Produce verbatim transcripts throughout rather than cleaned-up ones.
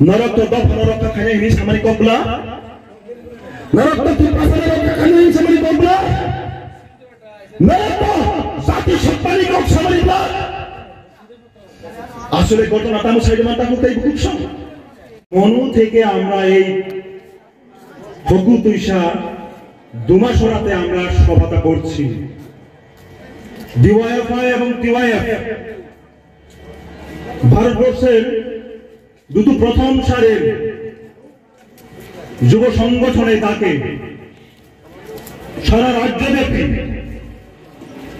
Norok to dophano rokha khaina hini samani kokla. Norok to Tiprasano rokha khaina hini samani kokla. Norok to jati sottani kok samani bla. আসলে ঘটনা তামু সাইডে মাথা করতেই খুব সময়। মনু থেকে আমরা এই হকু তুইসা দুমাসরাতে আমরা সভাটা করছি। ডিওয়াইএফআই এবং টিওয়াইএফ ভারতবর্ষের দুটো প্রথম সারির যুব সংগঠনে তাকে সারা রাজ্যব্যাপী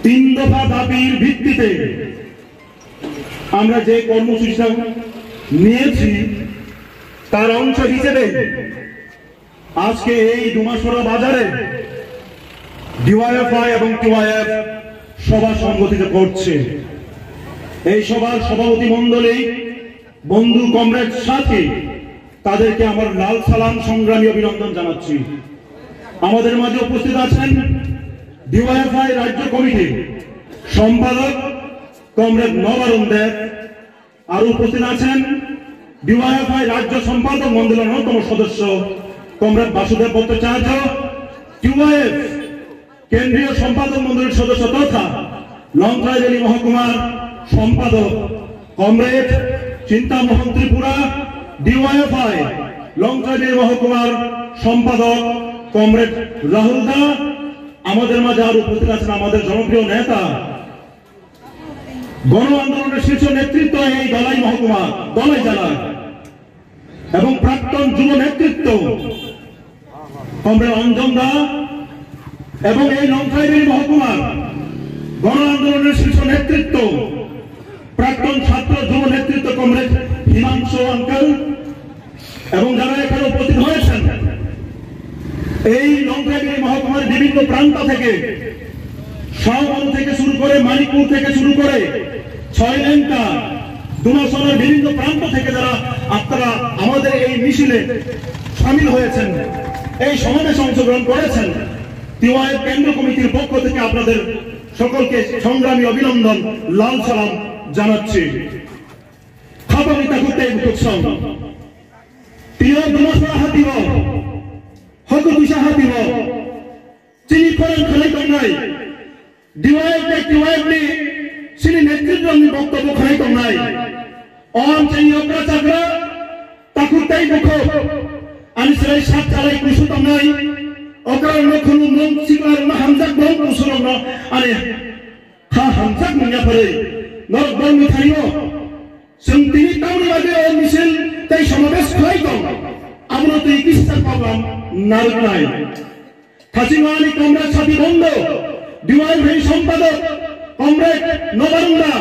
তিন দফা দাবির ভিত্তিতে আমরা যে কর্মসূচিটা নিয়েছি, তার অংশ হিসেবে আজকে এই ডুমাসরা বাজারে ডিওয়াইএফআই এবং টিওয়াইএফ সভা সংগঠিত করছে। এই সভার সভাপতি মণ্ডলী, বন্ধু, কমরেড, সাথী, তাদেরকে আমার লাল সালাম, সংগ্রামী অভিনন্দন জানাচ্ছি। আমাদের মাঝে উপস্থিত আছেন ডিওয়াইএফআই রাজ্য কমিটির সম্পাদক কমরেড নবারুণ দেব, আর উপস্থিত আছেন ডিওয়াইএফআই রাজ্য সম্পাদক মণ্ডলীর অন্যতম সদস্য কমরেড বাসুদেব ভট্টাচার্য, টিওয়াইএফ কেন্দ্রীয় সম্পাদক মণ্ডলীর সদস্য তথা লংকাই ভ্যালি মহকুমার সম্পাদক কমরেড চিন্তামোহন ত্রিপুরা, ডিওয়াইএফআই লংকাই ভ্যালি মহকুমার সম্পাদক কমরেড রাহুল দা, আমাদের মাঝে আর উপস্থিত আছেন আমাদের জনপ্রিয় নেতা, গণ আন্দোলনের শীর্ষ নেতৃত্ব এই ধলাই মহকুমা, ধলাই জেলার এবং প্রাক্তন যুব নেতৃত্ব কমরেড অঞ্জন দা এবং এই লংকাই ভ্যালি মহকুমার গণ আন্দোলনের শীর্ষ নেতৃত্ব, প্রাক্তন ছাত্র যুব নেতৃত্ব কমরেড হিমাংশু আঙ্কেল এবং যারা এখানে উপস্থিত হয়েছেন, এই লংকাই ভ্যালি মহকুমার বিভিন্ন প্রান্ত থেকে, শাহবালু থেকে শুরু করে, মানিকপুর থেকে শুরু করে, ছয় লেঙ্কা, ডুমাসরার বিভিন্ন প্রান্ত থেকে যারা আপনারা আমাদের এই মিছিলে সামিল হয়েছেন, এই সমাবেশে অংশগ্রহণ করেছেন, টিওয়াইএফ কেন্দ্র কমিটির পক্ষ থেকে আপনাদের সকলকে সংগ্রামী অভিনন্দন, লাল সালাম জানাচ্ছি। Khapangni takhuk tei bukhuk song. Tio Dumasra hatio, Hoku Tuisa hatio, chini khorang khalai tongnai, D Y F tei T Y F ni chini netrikni boktobbo khalai tongnai. Om chini okra chakra, takhuk tei bukhuk, ani chwrai sak chalai kusu tongnai, okra rokno khulumung, sikla rokno hamjak bong, kusu rokno ani ha hamjak manya pharwi, norok bong ni thario. Chwng tini tamni bagwi o misil tei somabesh khlai tong, abono twi kisa program narwknai. Thachingwani Comrade Sati Bondo, D Y F ni Sompadok, Comrade Nobarunda,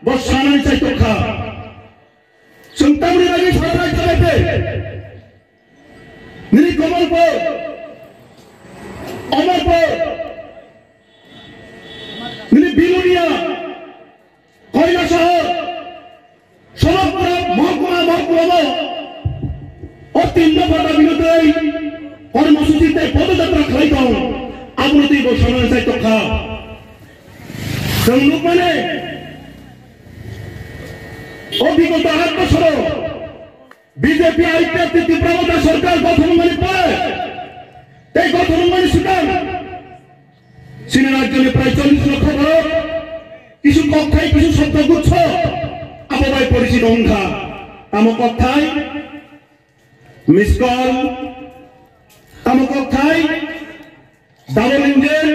bo sanani chaitok kha. Chwng tamni bagwi sarai kha bai tei. Nini Kamalpur, Amarpur, nini Bilonia, Kailasahar, Sonapura, Mahkuma, Mahkuma, o tin dopha dabi no tei kormosuchi tei podojatra khlai tong, aboni twi bo sanani chaitok kha. Chwng nukmani, o bigoto aat bosoro, B J P I P F T Tipra Motha sorkar gothon wngmani pore tei gothon wngmani swkang chini rajyoni prai chollish lokho borok kisu kokthai, kisu shobdo guchho abo bai porichito wngkha. Tamo kokthai? Miss call. Tamo kokthai? Double engine,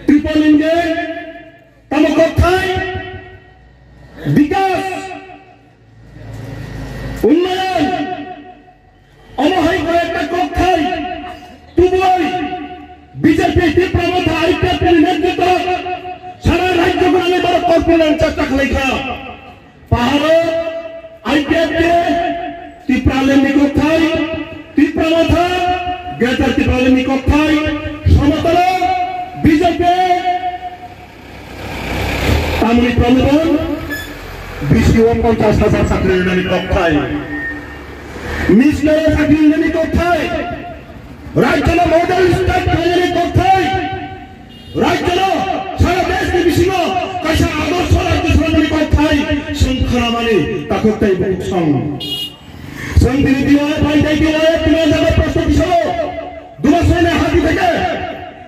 triple engine, tamo kokthai? Bikas, unnoyon, omo hai koyekta kokthai, tubui B J P Tipra Motha I P F T ni netritwo sara rajyo gwnangwi borok korpuleng chesta khlaikha. Paharo I P F T, Tipraland ni kokthai, Tipra Motha, Greater Tipraland ni kokthai, Somotolo, B J P, tamni Promodon, B C O ponchash hajar chakri rinani kokthai, Miss Nero chakri rinani kokthai, rajyono model state khlainani kokthai, rajyono sara deshni bisingo kaisa adorsho rajyo sanani kokthai. Chwng khwnamani takhuk tei bukhuk song. Chwng tini D Y F hai tei D Y F tini jaga prosto tisalo. Dumasani hati theke,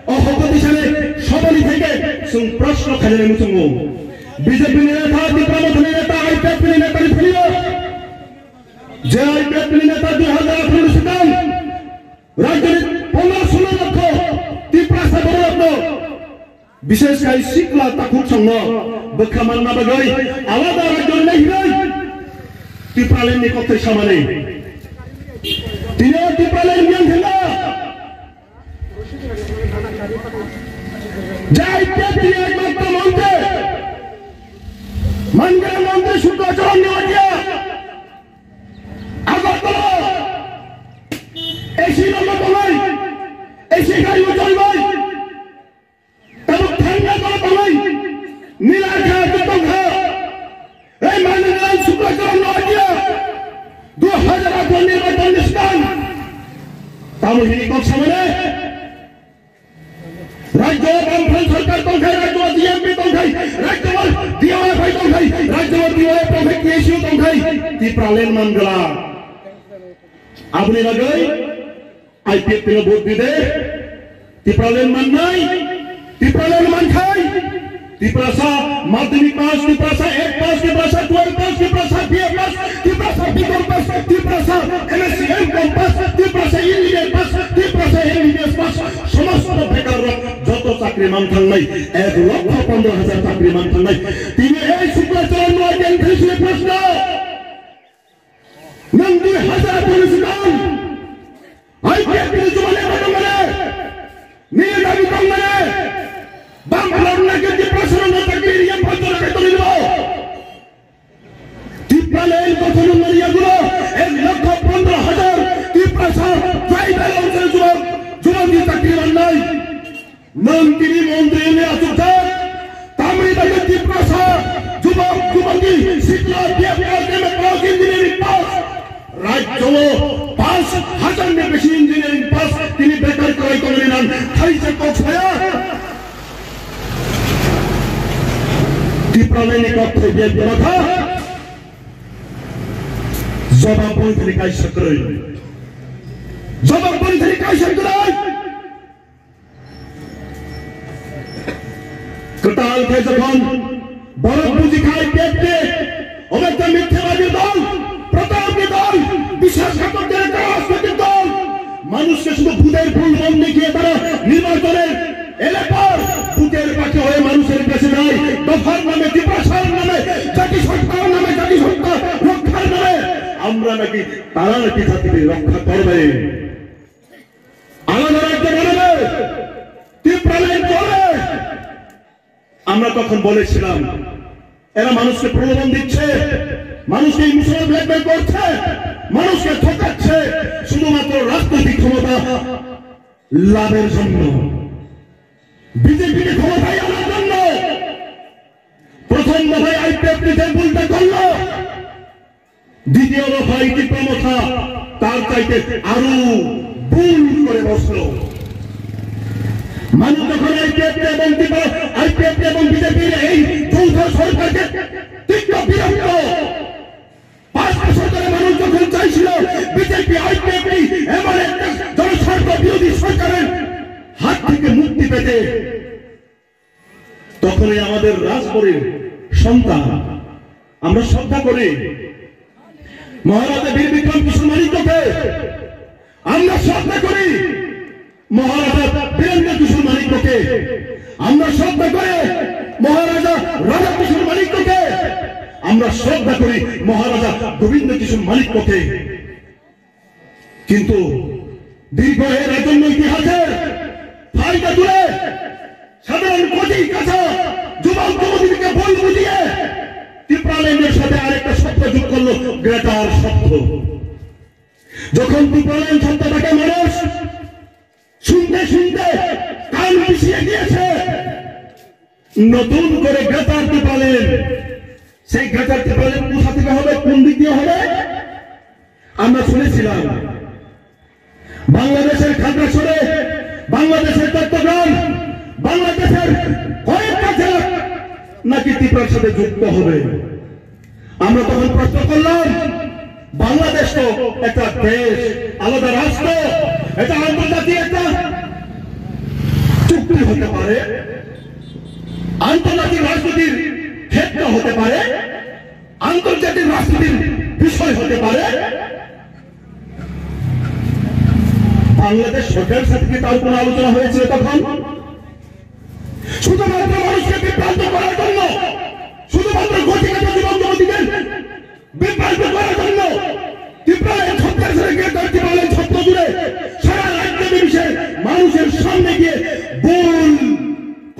o hoko tisani soboni theke chwng proshno khainani muchungo. B J P ni neta, Tipra Mothani neta, I P F ni neta ni philiyo. Je I P F ni neta dui hazar atharo ni swkang rajyoni pondro solo lokho Tiprasa bororokno, bishesh khai sikla takhuk songno bwkha manna bagwi alada rajyoni nai hinwi Tipraland ni kokthai samani. Tini o Tipraland yang thangna jai P T A matro mantri, mangala mantri Shukla Charan Noatia, Agartala, A C number tongnai, A C gari o choribai, tabuk thangna tala tongnai, nila kha tongkha, ei mangala Shukla Charan Noatia, dui hazar atharo nirbachon ni swkang, tamo hini kok samane. Rajyo Bamfront Sarkar tongkhai, rajyo D M P tongkhai, rajyo D Y F I tongkhai, rajyo D Y F tongkhai, T S U tongkhai, Tipraland mangala. Aboni bagwi I P F T no vote dide, Tipraland mannai, Tipraland mankhai. Tiprasa madhyamik pass, Tiprasa eight pass, Tiprasa twelve pass, Tiprasa B A pass, Tiprasa B Com pass, Tiprasa M S C M Com pass, Tiprasa engineer pass, Tiprasa M B B S pass, somosto bekar rok joto chakri man thangnai, ek lokho pondro hajar chakri man thangnai. Tini ei Shukla Charan Noatia ni thani sini proshno. Nwng dui hazar atharo ni swkang I P F T ni jumani eba tongmani, nini dabi tongmani, bang phalangna khe Tiprasa rokno chakri riya phanjora khai tongwi rw. Tipraland gothon wngmani yagulo ek lokho pondro hajar Tiprasa tribal council jubak, jubak ni chakri mannai. Nwng tini montri wngwi achukjak, tamni bagwi Tiprasa jubak jubakni sikla B A pass, M A pass, engineering pass, rajyo o paanch hazar ni besi engineering pass tini bekar kwlai tongmani nang thaisa kok saya. Tipraland ni kok thai bek bwkha jobab boni thani kaisa kwrwi, jobab boni thani kaisa kwrwi. Kwtal khe jokhon borok buji khai pek pek, obo ekta mithyabadi dol, protapni dol, biswasghatokni dol, rajnitik dol. মানুষকে শুধু ভোটের প্রলোভন দেখিয়ে তারা নির্বাচনের এলাকার ভোটের বাকি হয়ে মানুষের কাছে যায়। দফার নামে, তিপ্রাসার নামে, জাতিসত্তার নামে, জাতিসত্তা রক্ষার নামে আমরা নাকি, তারা নাকি জাতিকে রক্ষা করবে। আলাদা রাজ্য বানাবে, তিপ্রাল্যান্ড করবে। আমরা তখন বলেছিলাম, এরা মানুষকে প্রলোভন দিচ্ছে, মানুষকে ইমোশনাল ব্ল্যাকমেল করছে, মানুষকে ঠকাচ্ছে শুধুমাত্র রাজনৈতিক ক্ষমতা লাভের জন্য, বিজেপিকে ক্ষমতায় আনার জন্য। প্রথম দফায় আইপিএফটি যে ভুলটা করলো, দ্বিতীয় দফায় টিপ্রা মথা তার চাইতে আরো ভুল করে বসলো। মানুষ যখন আইপিএফটি এবং টিপ্রা, আইপিএফটি এবং বিজেপির এই যৌথ সরকারকে তীব্র বিরক্ত, পাঁচ বছর ধরে মানুষ যখন চাইছিল বিজেপি আইপিএফটি এমন একটা জনস্বার্থ বিরোধী সরকারের হাত থেকে মুক্তি পেতে, তখনই আমাদের রাজবাড়ির সন্তান, আমরা শ্রদ্ধা করি মহারাজা বীর বিক্রম কিশোর মাণিক্যকে, আমরা শ্রদ্ধা করি মহারাজা বীরেন্দ্র কিশোর মাণিক্যকে, আমরা শ্রদ্ধা করি মহারাজা রাজা কিশোর মাণিক্যকে, আমরা শ্রদ্ধা করি মহারাজা গোবিন্দ কিশোর মাণিক্যকে। কিন্তু দীর্ঘ এই রাজন্য ইতিহাসের ফায়দা তুলে সাধারণ কচি কাঁচা যুবক যুবতীদেরকে ভুল বুঝিয়ে টিপ্রাল্যান্ডের সাথে আরেকটা শব্দ যোগ করলো, গ্রেটার শব্দ। যখন টিপ্রাল্যান্ড শব্দটাকে মানুষ শুনতে শুনতে কান পিছিয়ে গিয়েছে, নতুন করে গ্রেটার টিপ্রাল্যান্ড, সেই গ্রেটার টিপ্রাল্যান্ড কোথা থেকে হবে, কোন দিক দিয়ে হবে? আমরা শুনেছিলাম বাংলাদেশের খাগড়াছড়ি, বাংলাদেশের চট্টগ্রাম, বাংলাদেশের কয়েকটা জেলা নাকি ত্রিপুরার সাথে যুক্ত হবে। আমরা তখন প্রশ্ন করলাম, বাংলাদেশ তো একটা দেশ, আলাদা রাষ্ট্র, এটা আন্তর্জাতিক একটা চুক্তি হতে পারে, আন্তর্জাতিক রাজনীতির ক্ষেত্র হতে পারে, আন্তর্জাতিক রাজনীতির বিষয় হতে পারে। বাংলাদেশ সরকারের সাথে কি তার কোনো আলোচনা হয়েছিল তখন? শুধুমাত্র মানুষকে বিভ্রান্ত করার জন্য, শুধুমাত্র ঘটিগত যুবক যুবতীদের বিভ্রান্ত করার জন্য ত্রিপুরার ছত্রিশগড়ের গ্রেটার ত্রিপুরাল্যান্ড ছাত্র জুড়ে সারা রাজ্য নিমিষে মানুষের সামনে গিয়ে ভুল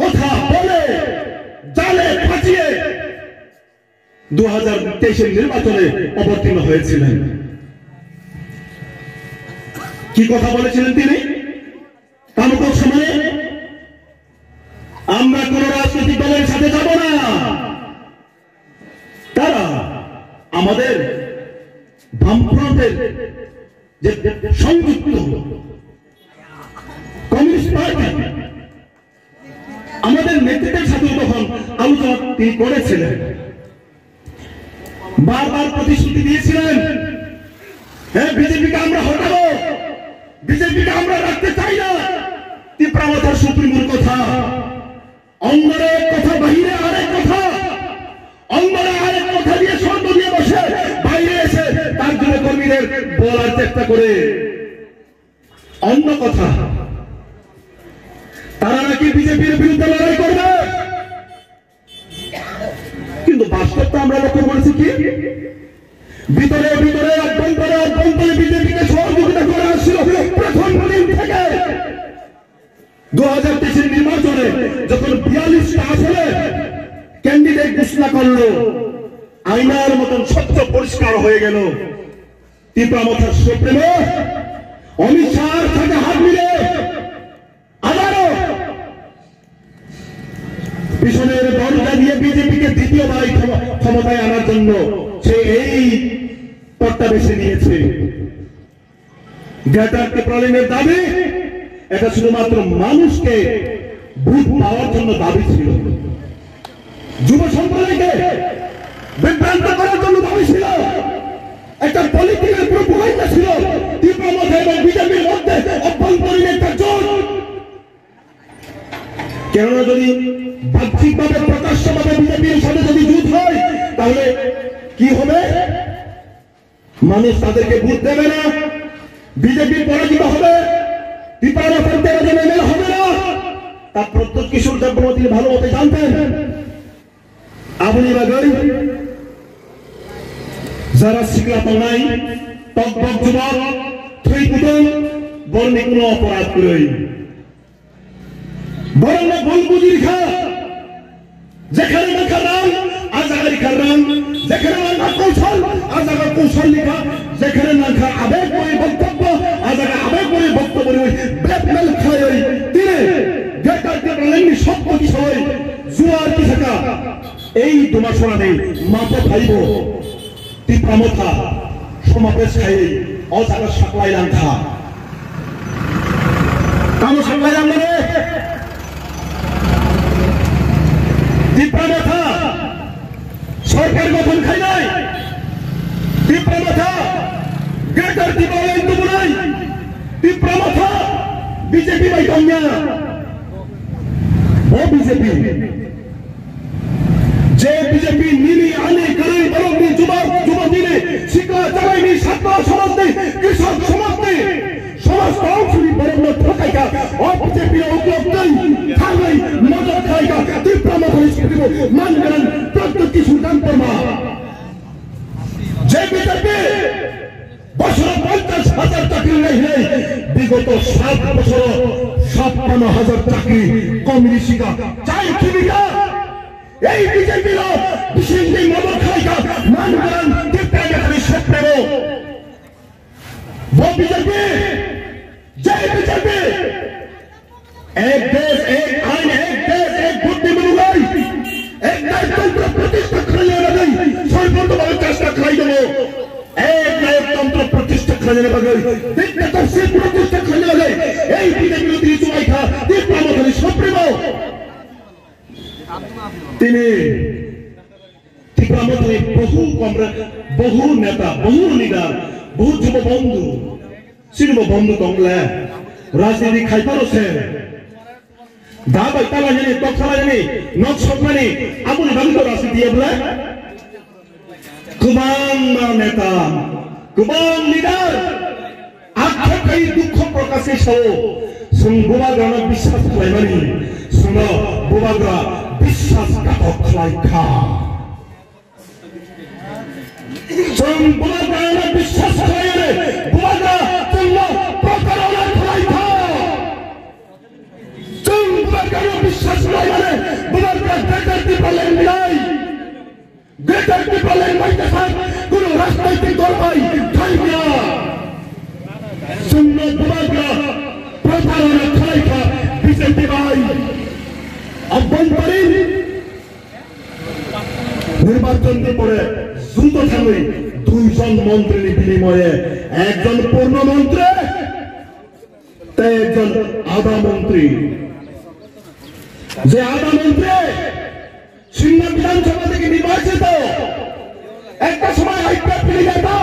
কথা বলে, জালে ফাঁসিয়ে দু হাজার তেইশের নির্বাচনে অবতীর্ণ হয়েছিলেন। কি কথা বলেছিলেন তিনি? কামুকর সময়ে আমরা কোন রাজনৈতিক দলের সাথে যাব না। তারা আমাদের বামফ্রন্টের যে সংযুক্ত কমিউনিস্ট পার্টি, আমাদের নেতৃত্বের সাথেও তখন আলোচনা তিনি করেছিলেন, বারবার প্রতিশ্রুতি দিয়েছিলেন, "হ্যাঁ, বিজেপিকে আমরা হটাবো, বিজেপিকে আমরা রাখতে চাই না।" ত্রিপুরা মথার সুপ্রিমোর কথা, অন্দরে এক কথা, বাহিরে আরেক কথা, অন্দরে আরেক কথা দিয়ে শর্ত দিয়ে বসে, বাইরে এসে তার জন্য কর্মীদের বলার চেষ্টা করে। অন্য কথা, তারা নাকি বিজেপির বিরুদ্ধে লড়াই করবে, কিন্তু বাস্তবটা আমরা লক্ষ্য করেছি কি, ভিতরে ভিতরে, অভ্যন্তরে অভ্যন্তরে বিজেপিকে সহযোগিতা করে আসছিল প্রথম দিন থেকে। দু হাজার তেইশের নির্বাচনে যখন বিয়াল্লিশটা আসনে ক্যান্ডিডেট ঘোষণা করলো, আয়নার মতন স্বচ্ছ পরিষ্কার হয়ে গেল। ত্রিপুরা মথার সুপ্রিমো অমিত শাহর সাথে হাত মিলে আবারও পিছনের দরজা দিয়ে বিজেপিকে দ্বিতীয়বার এই ক্ষম-, ক্ষমতায় আনার জন্য সে এই পথটা বেছে নিয়েছে। গ্রেটার ত্রিপুরাল্যান্ডের দাবি, এটা শুধুমাত্র মানুষকে ভোট পাওয়ার জন্য দাবি ছিল। যুব সম্প্রদায়কে বিভ্রান্ত করার জন্য দাবি ছিল, একটা পলিটিক্যাল প্রোপাগান্ডা ছিল। ত্রিপুরা মথা এবং বিজেপির মধ্যে অভ্যন্তরীণ একটা জোট। কেননা যদি বাহ্যিকভাবে, প্রকাশ্যভাবে বিজেপির সাথে যদি জোট হয়, তাহলে কি হবে? মানুষ তাদেরকে ভোট দেবে না, বিজেপি পরাজিত হবে, ত্রিপুরা মথার তেরো জন এমএলএ হবে না। তা প্রদ্যুৎ কিশোর দেববর্মা তিনি ভালো মতো জানতেন। Aboni bagwi jara sikla tongnai, tokbok jubok, thwi kutung, borni kuno oporad kwrwi. Borokno bul buji rikha, jekhane nangkha rang, a jaga rikha rang, jekhane nangkha koushal, a jaga koushal rikha, jekhane nangkha abeg boi boktobbo, a jaga abeg boi boktobbo rwi, blackmail khlaiwi tini Greater Tipralandni sotto kisawi juar kisaka ei Dumasarani mato phaibo. Tipra Motha somabesh khai o jaga saklai langkha. Tamo saklai langmani? Tipra Motha sorkar gothon khainai, Tipra Motha Greater Tipraland tubunai, Tipra Motha B J P bai tongya. O B J P Je B J P nini ani kwrwi borokni jubab jubab nini sikla chalaini satla somajni, krishok somajni, somaj tong suri borokno thokaikha, o B J P rok uklok twi thangwi modot khlaikha, Tipra Mothani supremo man gwnang Pradyot Kishore Debbarma. Je B J P Bosoro ponchash hajar chakri rwnai hinwi bigoto sat bosoro sappanno hajar chakri komini sika chai khibika. Ei B J P rok bisingtwi modot khlaikha, man gwnang Tipra Mothani supremo. Bo B J P, jai B J P. Ek desh, ek ain, ek desh, ek vote ni mwnwi ek nayaktontro protishta khlaina bagwi sorbotto bhabe chesta khlai tongo. Ek nayaktontro protishta khlaina bagwi dictatorship protishta khlaina bagwi ei B J P no tini chubaikha, Tipra Mothani supremo. Tini Tipra Mothani bohu Bohu neta, bohu leader, bohu jubo bondhu. Sini bo bondhu tong le. Rajniti khai phano se. Da bai tala yani, tok tala yani, nok sokmani, aboni bagwi to rajniti ya bole. Kwbangma neta, kwbang leader, akhai dukho prokash khe sao, chwng bubagrano biswas khlaimani, chwngno bubagra biswasghatok khlai kha. Chwng bubagrano biswas khlaiwi, bubagra chwngno protarona khlai kha. Chwng bubagrano biswas khlaimani, bubagra Greater Tipraland ni nai. Greater Tipraland bai kwchak kunu rajnaitik dol bai thangya. Chwngno bubagra protarona khlai kha B J P bai. Abhyantarin nirbachon ni pore juto thangwi duijon montri ni binimoye ekjon purno montri tei ekjon adha montri. Je adha montri Simna Bidhan Sabha theke nirbachito, ekta somoy I P F T ni neta,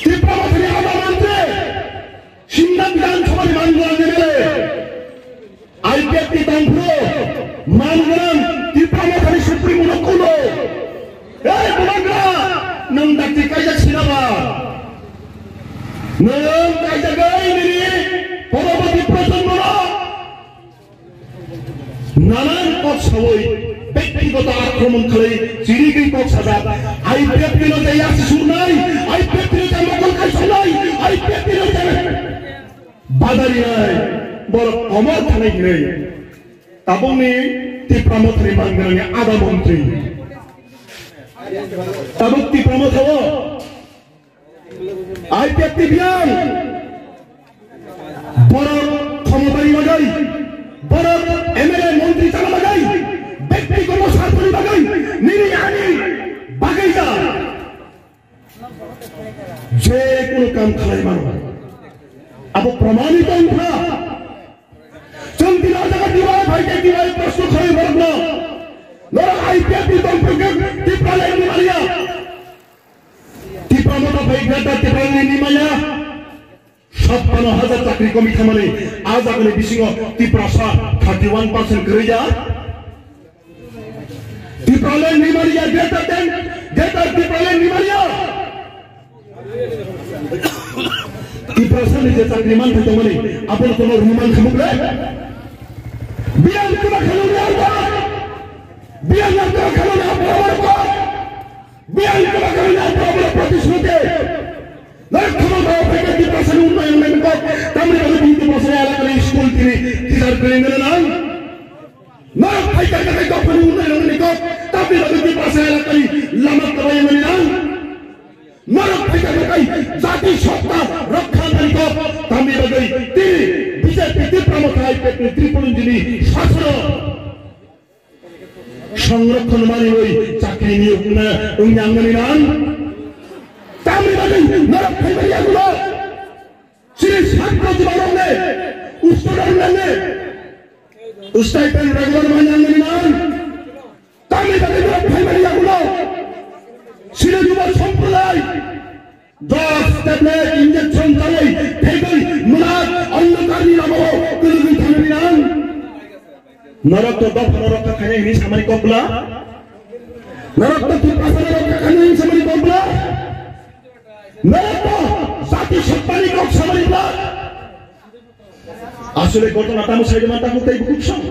Tipra Mothani adha montri, Simna Bidhan Sabha ni manjwlang M L A, I P F T tongphuru, manjwlang Tipra Mothani Supremo no kulo. Ei bubagra, nwng dakti kaijak sinaba? Nwng kaijagwi nini poroboti projonmo no nanan kok sawi, byaktigoto akromon khlai, chirigwi kok sajak, I P F T no je yasi surnai, I P F T no je mokol kaisongnai, I P F T no je badarinai, borok komor thanai hinwi. Tabukni Tipra Mothani manganani adha montri. Tabuk Tipra Motha o I P F T biyang. Borok khomotani bagwi, borok M L A montri chana bagwi, byaktigoto sarthoni bagwi, nini ani bagwi ja je kunu kam khlai mano. Abo promanito wngkha. Chwng tini o jaga diwai phai khe diwai proshno khlai borokno. Norok I P F T ni tongphuru khe Tipraland ni maliya. Tipra Motha bai Greater Tipraland ni maya, sapano hajar chakri komi khamani, a jagani bisingo Tiprasa thirty one percent kwrwi ya. Tipraland ni maliya, Greater Tem-, Greater Tipraland ni maliya. Tiprasa ni je chakri man thai tongmani, aboni kono rwi man khamuk le? Biyang kwma khamuk le arba? Biyang kwma khamuk le arba? Biyang kwma khamuk le arba? Protishruti. Norok khama ba phaikha Tiprasani unnayon nani kok, tamni bagwi bini Tiprasani elakani school tini teacher training rwna nang. Norok phaikha khe dophani unnayon nani kok, tamni bagwi Tiprasani elakani lama kwbaiya nani nang. Norok phaikha khe jati sotta rokha nani kok, tamni bagwi tini B J P Tipra Motha I P F T ni Tripura Injini sasono Songrokhon manwi chakri niyok wngna wngya wngmani nang. Tamni bagwi norok phaibai yagulo. Chini sakno jibanokne, ustodarnane, ustai pen regular manya wngmani nang. Tamni bagwi norok phaibai yagulo. Chini yuba somprodai. Drugs, tablet, injection chawi, thegwi, munat, andhakar ni lama o kwlwgwi thangwi nang. Norok to dophano rokha khainai hwnwi samani kok bwla? Norok to Tiprasano rokha khainai hwnwi samani kok bwla? Norok to jati sottani kok samani bwla? Asole ghotona tamo saide man tamo tei bukhuk sam.